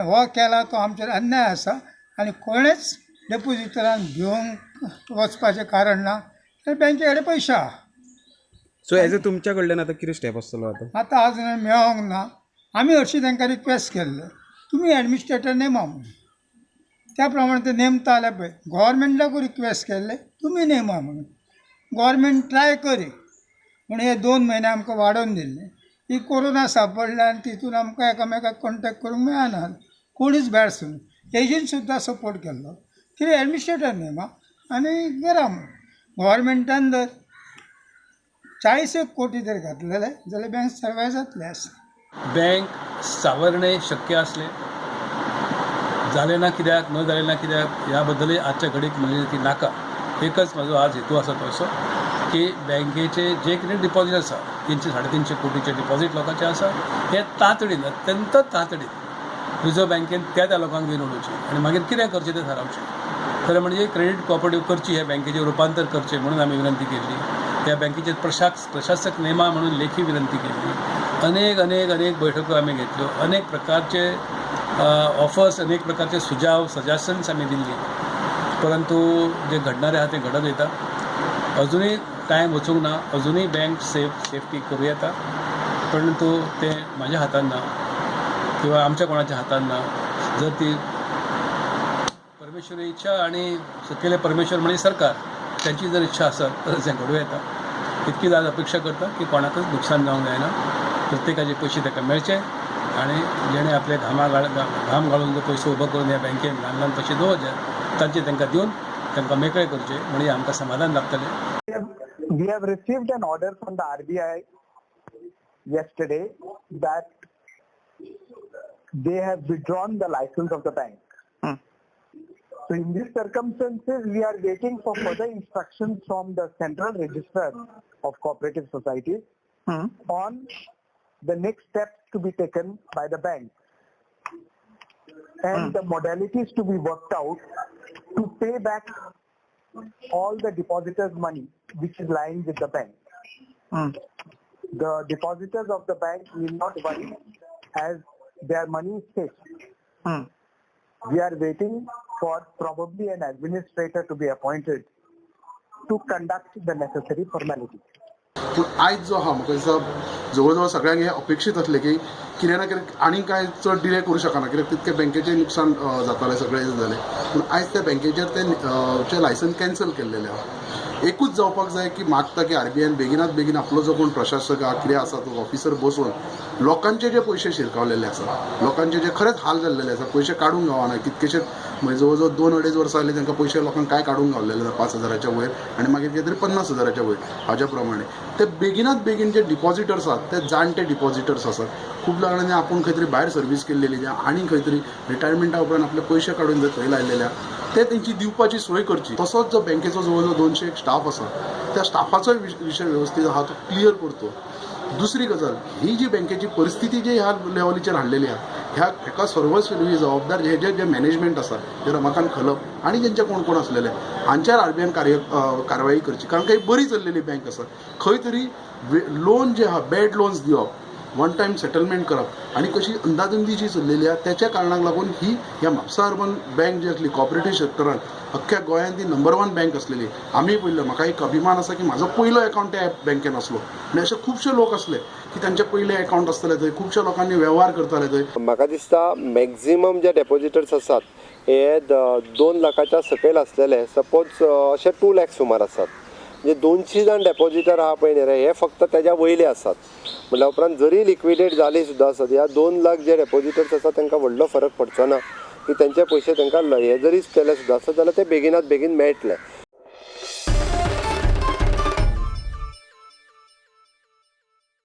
हो केला तो आमचेर अन्याय आसा आनी कोणेच डेपोजिटरान भिवंक वचपाचें कारण ना. तर बँके कडेन पयशे आहा. सो एज अ तुमच्या कडल्यान आतां कितें स्टेप आसतलो आतां? आतां अजून मेळोंक ना. आमी हरशीं तांकां रिक्वेस्ट केल्ले, तुमी एडमिनिस्ट्रेटर नेमा म्हणून. त्या प्रमाणे ते नेमता जाल्यार पळय. गोवोरमेंटाकूय रिक्वेस्ट केल्ले, तुमी नेमा म्हणून. गोवोरमेंट ट्राय करी पूण हे 2 म्हयने आमकां वाडोवन दिल्ले. ही कोरोना सापडल्या आनी तितून आमकां एकामेकाक कॉन्टेक्ट करूंक मेळना. कोणूच भायर सरून एजंट सुद्दां सपोर्ट केल्लो कितें एडमिनिस्ट्रेटर नेमा आनी करा म्हणून. गोवोरमेंटान जर 40 कोटी जर घातलेले जाल्यार बँक सर्वायव जातले आसलें. बँक सावरणे शक्य आसलें, जालें ना कित्याक, न जालें ना कित्याक ह्या बद्दलय आजच्या घडीक म्हणजे ती नाका. एकच म्हाजो आज हेतू आसा तो असो की बँकेचे जे कितें डिपॉझीट आसा 300 350 कोटीचे डिपॉझीट लोकांचे आसा, हे तातडीन, अत्यंत तातडीन रिजर्व बँकेन त्या त्या लोकांक दिवन उडोवचे आनी मागीर कितें करचें तें थारावचें. खरें म्हणजे क्रेडीट कॉपरेटीव करची, ह्या बँकेचें रुपांतर करचें म्हणून आमी विनंती केल्ली. त्या बँकेचे प्रशासक नेमा म्हणून लेखी विनंती केल्ली. अनेक अनेक अनेक बैठको आमी घेतल्यो, अनेक प्रकारचे ऑफर्स, अनेक प्रकारचे सुजाव, सजेशन्स आमी दिल्ली, परंतु जे घडणारें आहा तें घडत वयता. अजुनूय टायम वचूंक ना, अजुनूय बँक सेफ्टी करूं येता, परंतु तें म्हाज्या हातान ना किंवा आमच्या कोणाच्या हातान ना. जर ती परमेश्वरी इच्छा आनी सकयले परमेश्वर म्हणजे सरकार त्यांची जर इच्छा आसत तर तें घडूं येता. इतकीच आज अपेक्षा करता की कोणाकच नुकसान जावंक जायना, प्रत्येकाचे पयशे ताका मेळचे आनी जेणे आपले घाम घालून जो पयसो उबो करून ह्या बँकेन ल्हान ल्हान पयशे दवरचे तांचे तांकां दिवन तांकां मेकळे करचे म्हणजे आमकां समाधान लागतलें. We have received an order from the RBI yesterday that they have withdrawn the license of the bank. So in these circumstances, we are waiting for further instructions from the Central Registrar of Cooperative Societies on the next steps to be taken by the bank and the modalities to be worked out to pay back all the depositors' money which is lying with the bank. The depositors of the bank will not worry as their money is safe. We are waiting for probably an administrator to be appointed to conduct the necessary formalities. पूण आयज जो आहा म्हाका दिसता जवळ जवळ सगळ्यांक हें अपेक्षीत आसलें की कितें ना कितें आनीक कांय चड डिले करूं शकना, कित्याक तितकें बँकेचें नुकसान जातालें, सगळें जालें. पूण आयज त्या बँकेचेर तें लायसन्स कॅन्सल केल्लेलें आहा. एकूच जावपाक जाय की मागता की आरबीआयन बेगिनात बेगीन आपलो जो कोण प्रशासक आहा कितें आसा तो ऑफिसर बसोवन लोकांचे जे पयशे शिरकावलेले आसा, लोकांचे जे खरेंच हाल जाल्लेले आसा, पयशे काडूंक गावना कितकेशे, म्हणजे जवळ जवळ 2-2.5 वर्सां जालीं तांकां पयशे लोकांक कांय काडूंक गावलेले ना, 5,000च्या वयर आनी मागीर कितें तरी 50,000च्या वयर. हाज्या प्रमाणे ते बेगिनात बेगीन जे डिपॉजिटर्स आसात ते जाणटे डिपॉजिटर्स आसात, खूब जाणांनी आपूण खंय तरी भायर सर्वीस केल्लेली आनी खंय तरी रिटायरमेंटा उपरांत आपले पयशे काडून जर थंय लायलेले आहा ते तेंची दिवपाची सोय करची. तसोच जो बँकेचो जवळ जवळ 200 स्टाफ आसा त्या स्टाफाचोय विशय वेवस्थीत आहा तो क्लियर करचो. दुसरी गजाल, ही जी बँकेची परिस्थिती जी ह्या लेवलीचेर हाडलेली आहा ह्या हेका सर्वस्वी जबाबदार हे जे मॅनेजमेंट आसा जे रमाकांत खलप आनी जेंचे कोण कोण आसलेले हांचेर आरबीआयन कारवाई करची. कारण काही बरी चल्लेली बँक आसा, खंय तरी लोन जे आहा बॅड लोन्स दिवप, वन टायम सेटलमेंट करप आनी कशी अंदाधुंदी जी चल्लेली आहा तेच्या कारणाक लागून ही ह्या म्हापसा अर्बन बँक जी आसली कॉपरेटीव सेक्टरान अख्ख्या गोंयांत ती नंबर 1 बँक आसलेली. आमी पळयल्लो, म्हाका एक अभिमान आसा की म्हाजो पयलो एकावंट त्या बँकेन आसलो आनी अशे खुबशे लोक आसले की तांचे पयले एकावंट आसतले थंय, खुबशे लोकांनी वेव्हार करताले थंय. म्हाका दिसता मॅक्झिमम जे डेपोजिटर्स आसात हे 2 लाखाच्या सकयल आसलेले, सपोज अशे 2 लाख सुमार आसात. म्हणजे 200 जाण डेपोजिटर आहा पळय न्ही रे, हे फक्त तेज्या वयले आसात. म्हणल्या उपरांत जरी लिक्विडेट जाली सुद्दां आसत, ह्या 2 लाख जे डेपोजिटर्स आसात तांकां व्हडलो फरक पडचो ना की तेंचे पयशे तांकां हे जरी केले सुद्दां आसत जाल्यार ते बेगिनात बेगीन मेळटले.